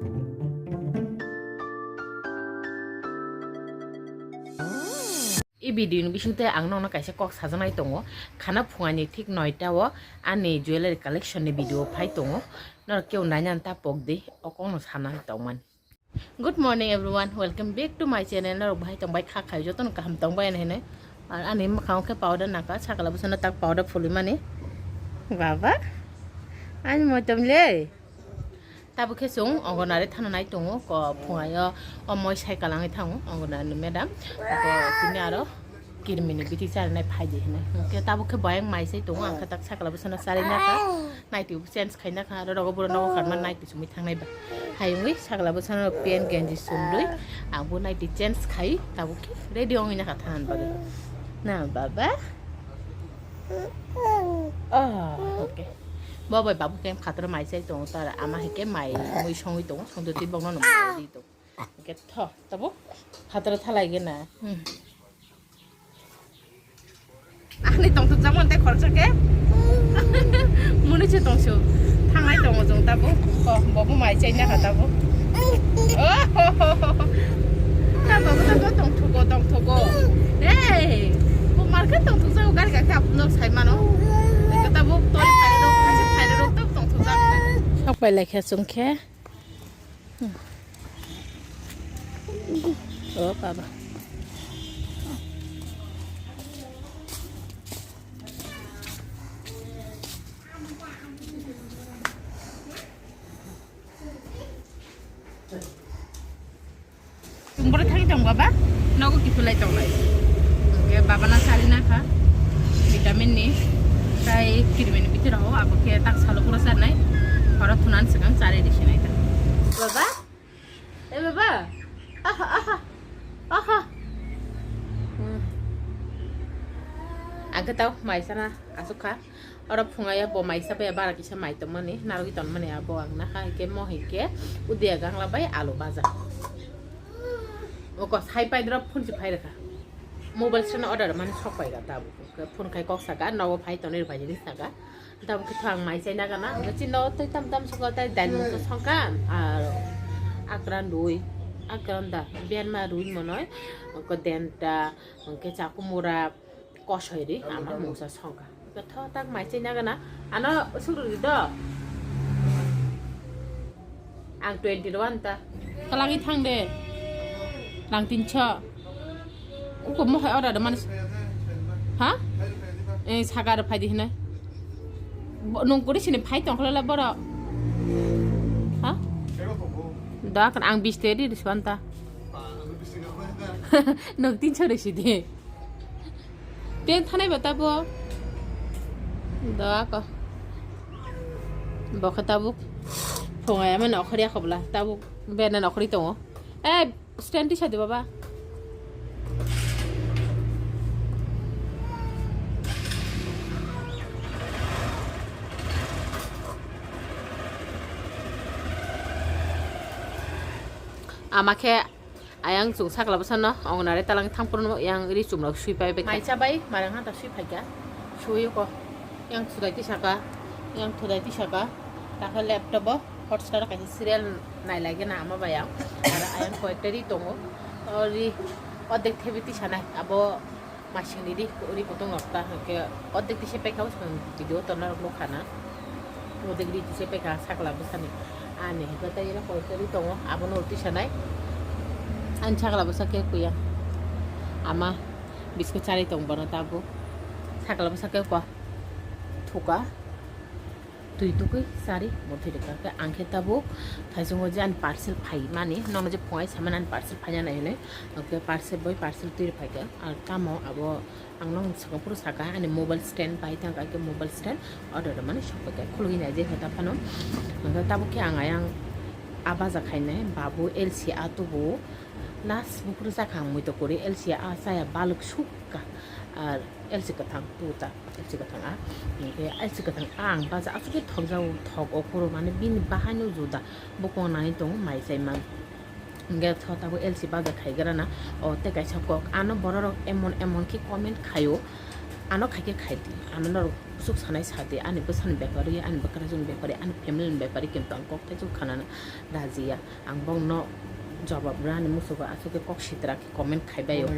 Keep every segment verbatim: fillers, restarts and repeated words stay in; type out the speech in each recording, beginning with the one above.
I video ni bisingtwi ang nokno kaisa kok sajaknai tongo. Khana phungaini thik noita o ani jewellery collection ni video phai tongo. Norok keu naina ta pokdi, o kokno sanani tongmani. Good morning everyone, welcome back to my channel. Norok bahai tongbai kha khai, jotono kaham tongbai hinwi. Ar ani mwkhango khe powder nangkha, sakala bwsano tak powder phulimani. Baba, ani moitom le. Tabuk khe chwng Anganwadi thana nai tongo, ko phungaio o moi cycle langwi thango Anganwadi ni madam. Ko tini aro kirmini biti charinai phaidi hinwi. Hwnkhe tabuk khe boyang mai sai tongo, ang khe tak sakala bwsano charinai kha. Naitwi bo change khaina kha, aro rogo buro nogo kanma naitwi chumui thangnai ba. Hai wngwi sakala bwsano pant genji chumrwi, ang bo naitwi change khai, tabuk khe ready wngwi nakha thanani bagwi. Na baba? Oh, okay. Bo bai babu khe phataro mai chai tongo, tar ama hai khe mai mui songwi tongo, songdotwi bokno no mai ri tongo. Hwnkhe tho, tabuk phataro thalai gena. Hmm. Ani tongthokjakmani tei khoroksa khe mwnwi se tongsu. Thangnai tongo chwng tabuk. Ko, bobo mai chaina kha tabuk. Oh, ho, ho, ho, ho. Na bobo tabuk tongthogo, tongthogo. Hey, bo market tongthokjago, gari gakhe aphunok sai mano. Eko tabuk tori phairok, khasi phairok tabuk tongthokjak. Sok pai laikha chwng khe. Hmm. Oh, baba. Tungbo thang tong baba, nogo kiphilai tonglai. Hwnkhe baba na sari nakha, vitamin ni, tai kirmini bithi rogo, abo khe tak salo pura sarnai, horo thunan swkang chari risinai ta. Baba? Eh, baba? Aha, aha, aha. Hmm. Ang khe tau mai sana asuk kha. Oro phungai bo mai sa bai bara kisa mai tongmani, narwgwi tongmani abo ang nakha, hwnkhe mo hwnkhe udia gangla bai alu baja. Oko sai pai dro phun si phai rwkha. Mobile seno order mani sok pai ga tabuk. Phun khai kok saka, nogo phai tonwi rwphai di saka. Tabuk khe thang mai chai nagana. Hwnkhe chini nogo tei tam tam soko tei daimung khe songkha. Ar akran rwi, akran da, benma rwi monoi. Hwnkhe denta, hwnkhe chakumura, kosoi ri, ama mungsa songkha. Hwnkhe tho tak mai chai nagana. Ano suru di do. Ang twenty one ta. Kalangwi thang de. Rang tinso. Uko mohai order de manis. Ha? Eh, sagar phai di hinai. Bo-, nung kuri sini phai tong khala boro. Ha? Da kan ang bis te di swan ta. Nung tinso de sidi. Peng thanai ba tabo. Da ko. Bo khe tabuk. Phungai ama nokhori akhobla. Tabuk bena nokhori tongo. Eh, stand tisa de baba. Ama khe ayang chwng sakla bwsano ongnare talang thangphuru yang ri chumrok swi pai bai kha. Mai chabai marang ha ta swi phaikha. Swi ko. Yang thudai tisaka. Yang thudai tisaka. Takha laptop o Hotstar kaisa serial nai lagi na ama bai ang. Ara ayang koyekta ri tongo. O ri odek thebi tisanai. Abo Masing di di, uri kutung nokta, hwnkhe odek tise pekha, video to norok nukha na. Odek di tise pekha, sakla bwsani. Ani hwnkhe tei ino koi kari tongo, abono uri tisanai. Ani sakla bwsa khe kuya. Ama biskut chari tong bono tabuk. Sakla bwsa khe ko thuka. Twi tukui chari muthwi rwkha khe ang khe tabuk thaichungo je ani parcel phaimani, nono je phungai samani ani parcel phainani hinwi, hwnkhe parcel bai parcel twi rwphaikha. Ar tamo abo ang nokni swkang phuru saka ani mobile stand pai thangkha khe mobile stand order rwmani sokphaikha khulugwi naijak khe ta phano. Hwnkhe tabuk khe ang ayang a baja khainai babu L C a tubu last buphuru jakha ang muitok kwrwi L C a chaya baluk sukha. Ar Elsi kwthang tuta, elsi kwthang a. Hwnkhe elsi kwthang a ang baja aswk khe thokjago, thok o phuru mane bini bahaino juda bukung nai tongo mai chai man. Hwnkhe tho tabuk elsi baja khaigrana, o tei kaisa kok ano bororok emon emon khe comment khaio. Ano khaikhe khaidi, ano norok bwswk sanai sadi, ani bwsani bepari, ani bwkrajwkni bepari, ani family ni bepari, kintu ang kok thaisuk khanana rajiya. Ang bongno jawab rani musugo, aswk khe kok sitra khe comment khaibaio.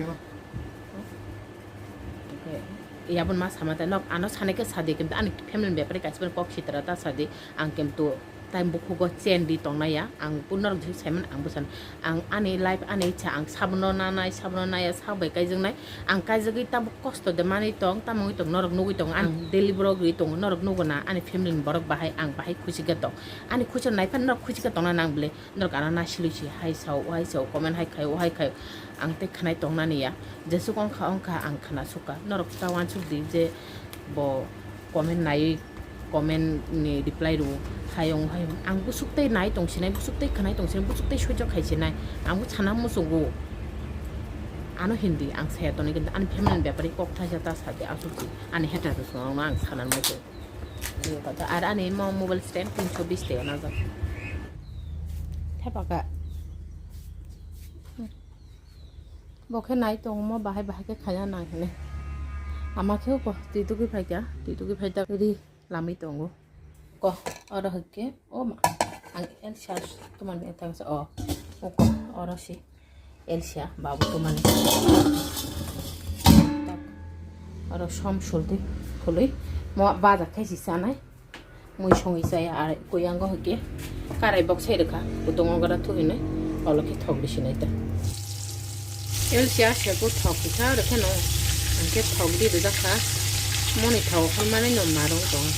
Yabon ma sama tei nok ano sanai khe sadi, kintu ani family ni bepari kaisa kok sitra ta sadi, ang kintu tai bukhugo chen di tongnai ya, ang bo norok jesu saiman ang bwsano, ang ani life ani ichha, ang sabono nanai, sabono naya, sak bai kaijaknai, ang kaijagwi tabuk kosto de manwi tong, tamo wngwi tong, norok nugwi tong, ang daily vlog rwi tongo, norok nugo na, ani family ni borok bahai, ang bahai khusi khe tong, ani khusi nai phano norok khusi khe tongna nang bwle, norok ano nasilwi si, hai sao, hai sao, comment hai khaio, hai khaio, ang tei khnai tongnani ya, jesuk ongkha ongkha, ang khna sukha, norok ta uansuk di je bo comment naiwi comment ni reply rwo, hayung hayung. Ang bwswk tei nai tong sinai, bwswk tei khnai tong sinai, bwswk tei soijo khai sinai. Ang bo sana musugo. Ano hindi ang saya tonwi kintu ani family ni bepari kok thaisa ta sadi aswk si. Ani haters rokno ang sana musugo. Iyo kotha. Ar ani mo mobile stand tinso bis teo najak. Thepaka. Bo khe nai tongo mo bahai bahai khe khaya nang hwnwi. Ama khe ko twi tugwi phaikha, twi tugwi phaikha ri. Lamwi tongo. Ko, oro hwnkhe, o ma, ang Elsa tumani tangsa, o, o ko, oro si Elsa, babu tumani. Tak, oro som sulti, khului, mo baja khaisi sanai, mui songwi chaya, ar kuyango hwnkhe, karai bok sai rwkha, kutung o gra thuhinai, olo khe thok bisi nai ta. Elsia se bo thok kisa rwkhe no, hwnkhe thok di rwjak kha, moni thok hwnmani no marung tong.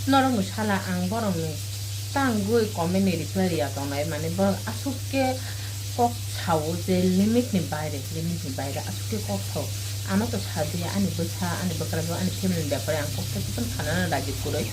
Norokni sala ang borokni tangwi comment ni reply riya tongnai, mane borok aswk khe kok sao je limit ni baire, limit ni baire aswk khe kok sao. Ano to sadia ani bwsa, ani bwkrajwk, ani family ni bepare ang kok sai phano khanana raji kwrwi.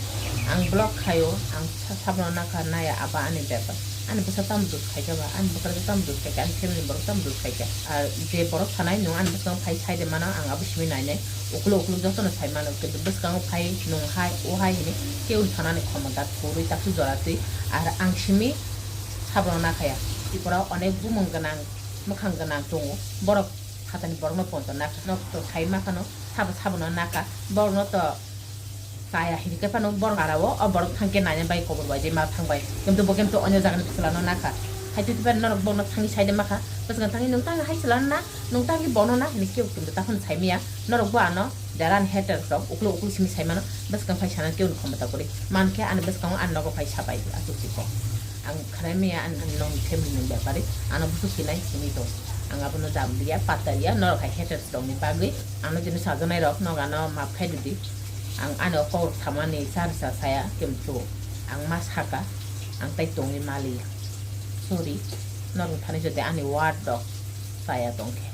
Ang vlog khaio, ang sa-, sabno nakha naya aba ani bepar. Ani bwsa tamo dos khaikha ba, ani bwkrajwk tamo dos khaikha, ani family borok tamo dos khaikha. Ar je borok sanai nwng ani bwskango phai sai de mano, ang abo simi nainai. Ukluk ukluk jotono sai mano, kintu bwskango phai nwng hai, o hai hinwi keui sanani khomota kwrwi takhuk jora twi. Ar ang simi sabno nakhaya. Tripura o onek bumung gwnang, mwkhang gwnang tongo. Borok phatani borokno ponto nakha. Nok to sai makhano, sabo sabono nakha. Borokno to Chaya hinkhe phano borok arao o borok thangkhe naina bai kobor bai de ma thangbai. Kintu bo kintu onyo jagani bwswlano nakha. Hai twi twi norok bono thangwi saide makha. Bwswkang thangwi nwng tangwi hai chwlano na, nwng tangwi bono na hinwi kebo kintu takhwno saimaya. Norok bo ano derani haters rok ukluk ukluk simi saimano. Bwswkang phai sana kebo khomota kwrwi. Mankhe ani bwskango ani nogo phai sabai aswk si kok. Ang khnai maya ani, ani nokni family ni bepari ano bwswk sinai simi tong. Ang abono jam liya, patta liya, norok hai haters rokni bagwi. Ano jini sajaknai rok, nok ano maaf khai didi. Ang ani o kok rok samani sa rwsa saya, kintu ang ma saka, ang tai tongwi maliya. Sorry, norok thani jodi ani word rok saya tongkhe.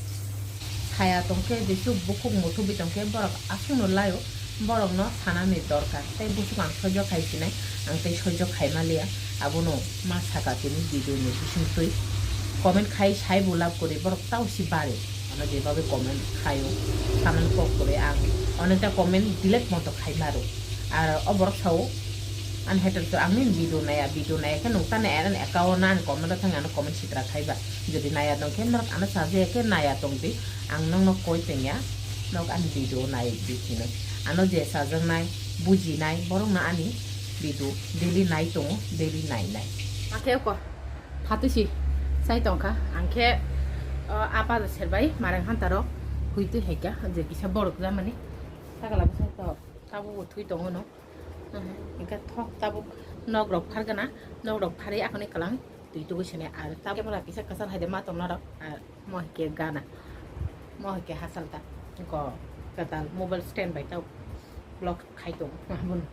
Saya tongkhe, jesu bukhuk muthubwi tongkhe, borok aswkno laio, borokno sanani dorkar. Tai bukhuk ang soijo khai sinai, ang tai soijo khai maliya. Abono ma saka tini video ni bisingtwi. Comment khai sai bo lab kwrwi, borok tao si bari. Ano jebabe comment khaio, sanani kok kwrwi ang onekta comment delete monto khai maro. Ar o borok sao, ani haters to ang nini video naya, video naya khe nwng tani ani account ani comment o thangwi ano comment sitra khaiba. Jodi naya tong khe norok ano sajaya khe naya tong di, ang nokno koi tongya, nok ani video nai di hinwi. Ano je sajaknai, bujinai, borokno ani video daily nai tongo, daily nai nai. Akhe ko. Phatwi si chai tongkha, ang khe, o, a bajar serbai marang hanta rok hwi twi hai kha, je kisa borok jamani. Sakala bwsa to tabuk bo thwi tongo no. Hwnkhe thok tabuk nok rok phargana, nok rok pharwi akhoni kwlang twi tugwi sini ar tabuk camera kisa kwchar hai de ma tong norok ar mo hai khe gana, mo hai khe hachal ta ko kwtal mobile stand bai tabuk vlog khai tongo abono.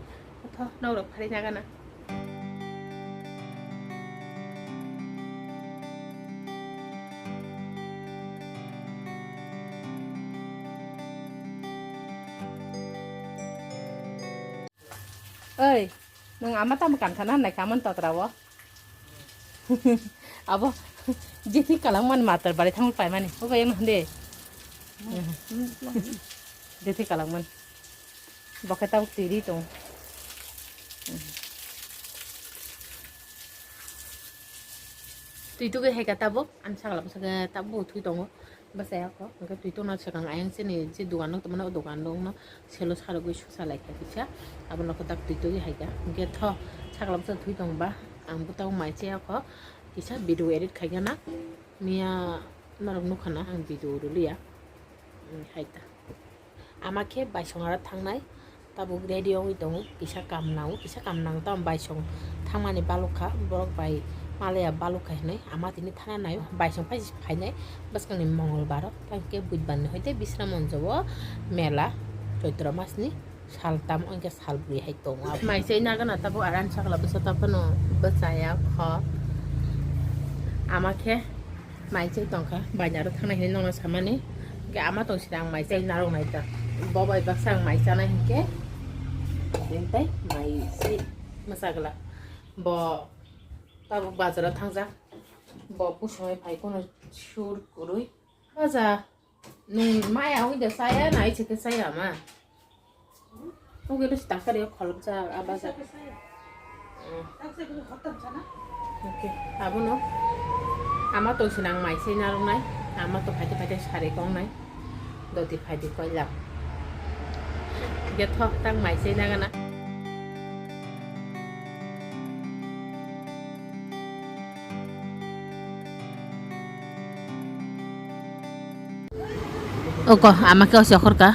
Tho nok rok pharwi na gana. Oi, nwng ama tamo kankha na naikha amon totra o? Abo, jethi kalangmani matar bari thangwi paimani. Obo yang hande. Jethi kalangmani. Bo khe tabuk twi ri tong. Twi tugwi hai kha tabuk, ani sakla bwsakhe tabuk twi tongo. Bwsai ako, hwnkhe twi tongna swkang ayang chini je dogan nukto mano, o dogan nukno selo sarogwi susa lai kha kisa. Abono kwtak twi tugwi hai kha. Hwnkhe tho sakla bwsa twi tongba, ang bwtao mai chaya kho, kisa video edit khai kha na. Miya norok nukha na ang video rwliya. Hmm, hai ta. Ama khe baisong aro thangnai, tabuk ready wngwi tongo, kisa kam nango, kisa kam nang tamo baisong thangmani balukha, borok bai malaya balukha hinwi ama tini thana naio, baisong phai phainai bwskangni mongolbaro, tamo khe budbarni hoite Bisramganjo o mela, Choitro masni sal tam wngkhe sal bwrwi hai tongo. Mai chai nagana tabuk aran sakla bwsa taphano bwchaya kho, ama khe. Mai chai tongkha, bainaro thangnai hinwi nokno samani. Hwnkhe ama tong sini ang mai chai narwk nai ta. Bo bai baksa ang mai chanai hinkhe. Tei mai si mwsagwla. Bo tabuk bazaro thangjak. Bo busongwi phai kheno sur kwrwi. Baja, nwng maya wngwi de chaya, nai se khe chaya ma. Oke, besi takari o kholopjak, ah, basa. Oke, abono. Ama tong sinang mai se narwknai. Ama to phaite phaite sari kongnai. Doti phaidi koilak. Ge thok tang mai se nagana. Oko ama khe osi okhorka,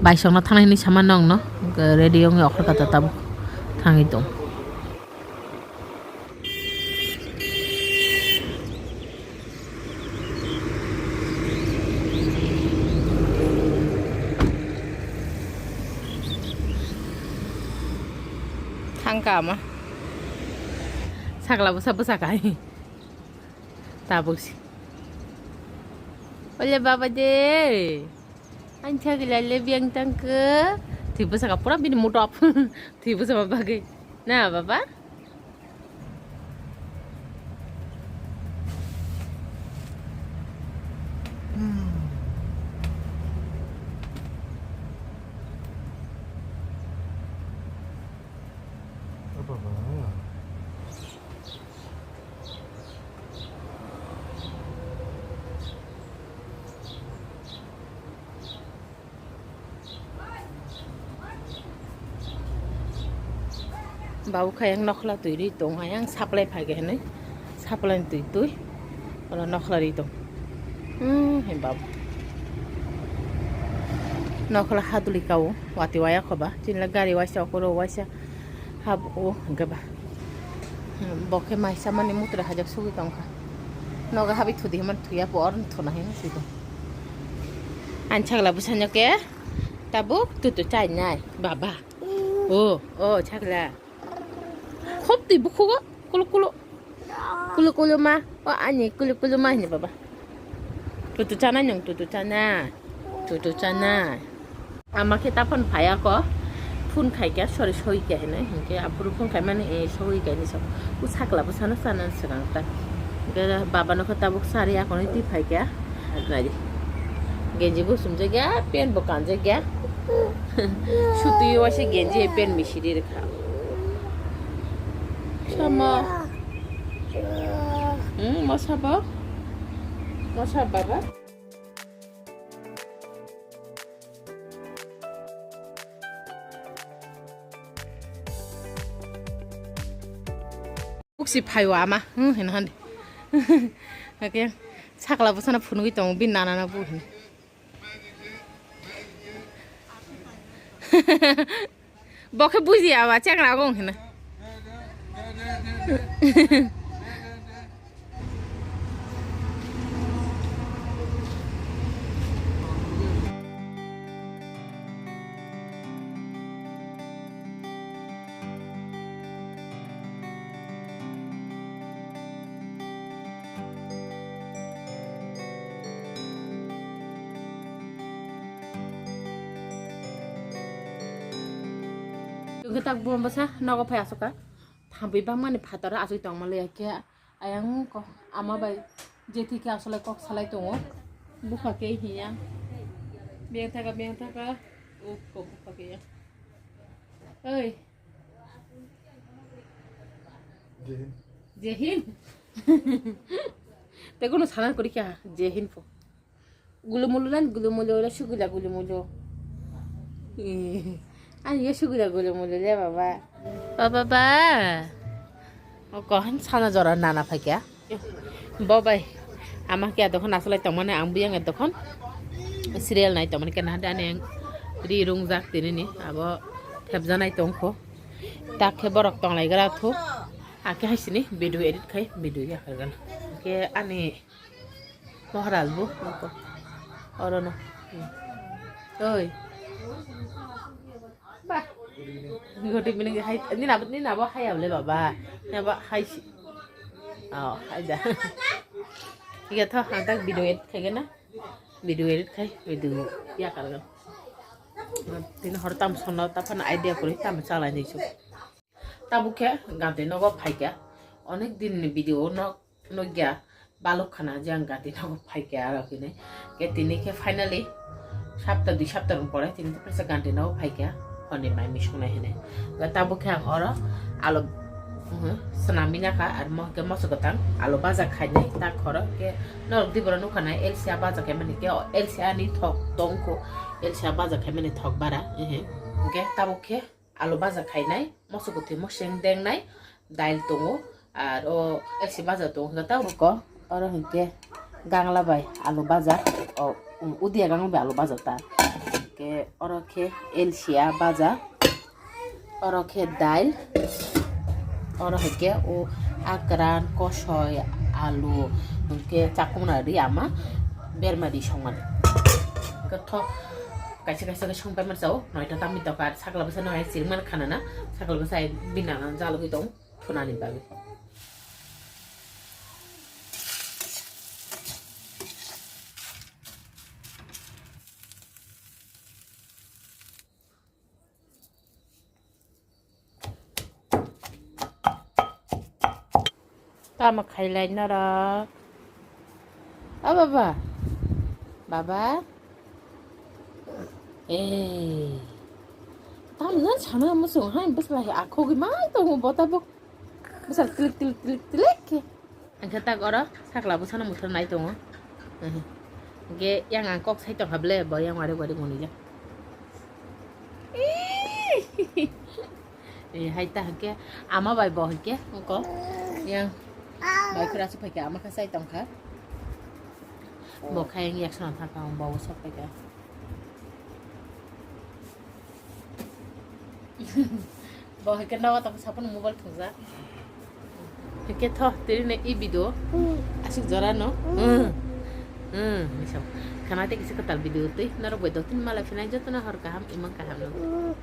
baisongno thana hinwi sama nongno, ready wngwi okhorka ta tabuk thangwi tong. Thangka ama. Sakla bwsa bwsa kai. Tabuk si. Ole baba de. Ancha gila le biang tangke. Thwi bwsa ka pura bini mutop. Thwi bwsa ma bagwi. Na baba? Babu khe ayang nokhla twi ri tong, ayang supply phai khe hinwi supply ni twi twi oro nokhla ri tong. Hmm, he babu. Nokhla haduli kao, wati waya khoba, chinla gari waisa, okoro waisa, habo, hwnkhe ba. Hmm, bo khe maisa mani mutre hajak sugwi tongkha. Nogo habi thudi hwnmani thuya, bo oro thuna hinwi swi tong. Ani chakla bwsano khe tabuk tutu chai nai, baba. O, o, chakla. Khop twi bukhugo, kulu kulu. Kulu kulu ma, o ani kulu kulu ma hini baba. Tutu chana nyong, tutu chana. Tutu chana. Ama khe taphon phaya ko. Phone khai kya, sorry, soi kya hini. Hinkhe aphuru phone khai mani, eh, soi kya ni so. U sakla bwsano chana swkang ta. Hinkhe baba no khe tabuk sari akoni twi phai kya. Nai di. Genji bo sumjak ya, pen bo kanjak ya. Sutwi waisa genji pen misiri rwkha. Sama. Hmm, masa ba? Masa baba? Buksi phaio ama, hmm, hino handi. Oke, sakla bwsano phunugwi tongo, bini nana no bu hino. Bo khe bujiya ba, chakla gong hino. Tungkhe tak buam bwsa nogo phai aswk kha. Thampui bangmani phataro aswk tongma le ya khe. Ayang ko ama bai jethi khe asole kok salai tongo. Bupha khe hiya. Beng thaka, beng thaka. Uk ko bupha khe ya. Oi. Jai Hind. Jai Hind. Te kono sana kori kya je hinpo. Gulumulu lan gulumulu la sugula gulumulu. Eh, ani ye sugula gulumulu le baba. Baba ba. O kohan sana jora nana phaikya. Bo bai. Ama kya dokhon asalai tongmani ang buyang dokhon. Serial nai tongmani kena hade ani ang ri rungjak tinini abo thepjanai tongkho. Tak khe borok tonglai gra thu. Ake haisini video edit khai video yakargan. Ke ani Maharaj bo nokho. Oro no. Hmm. Oi. Ba. Goti mini hai ni na ni na bo hai able baba. Ni bo hai si. Oh, hai da. Iya tho ang tak video edit khai na. Video edit khai video ya kal. Tin hor tam sono ta phan idea kori tam chalai ni chu. Tabuk khe gante nogo phaikha. Onek din ni video no nugya balok khana je ang gante nogo phaikha aro hine. Ke tini khe finally sapta dui sapta rok pore tini khe phaisa gante nogo phaikha. Honi mai mi sungnai hine. Ga tabuk khe ang oro alo, mhm, swnam mina kha ar mo khe moso gotang alo baja khainai ta khoro ke norok di boro nukha nai L C A baja khe mani ke L C A ni thok tongkho L C A baja khe mani thok bara. Mhm. Hingke tabuk khe Alu baja khainai, moso kwthwi moseng dengnai, dail tongo, ar o elsi baja tongo hwnkhe ta. Buko oro hwnkhe gangla bai alu baja, o, um, udia gangla bai alu baja ta. Hwnkhe oro khe elsia baja, oro khe dail, oro hwnkhe o akran, kosoi, alu, hwnkhe chakungna ri ama berma ri songmani. Hwnkhe thok. Kaisa kaisa khe songpai mano chao, noita tamni tokar, sakla bwsa no hai chirman khanana, sakla bwsa hai binana jalogwi tong thunani bagwi. Tamo khailai norok. O baba. Baba. Eh. Tamo jan sana musung hai bwsla hai akhogwi mai tongo bo tabuk. Bwsal tilik tilik tilik tilik khe. Hwnkhe tak oro sakla bwsano muthur nai tongo. Hwnkhe yang ang kok sai tongkha ble bo yang wari wari mwnwi jak. Eh, hai ta hwnkhe ama bai bo hwnkhe wngko yang bai khura se phaikha ama khe sai tongkha. Bo khe yang yak sano thangkha bo sok phaikha. Bo hwnkhe nogo tongkha saphano mobile thwngjak. Hwnkhe tho tini ni e video aswk jora no. Hmm. Hmm, miso. Khana tei kisa kwtal video twi norok bai dotini malai phinai jotono hor kaham imang kaham no.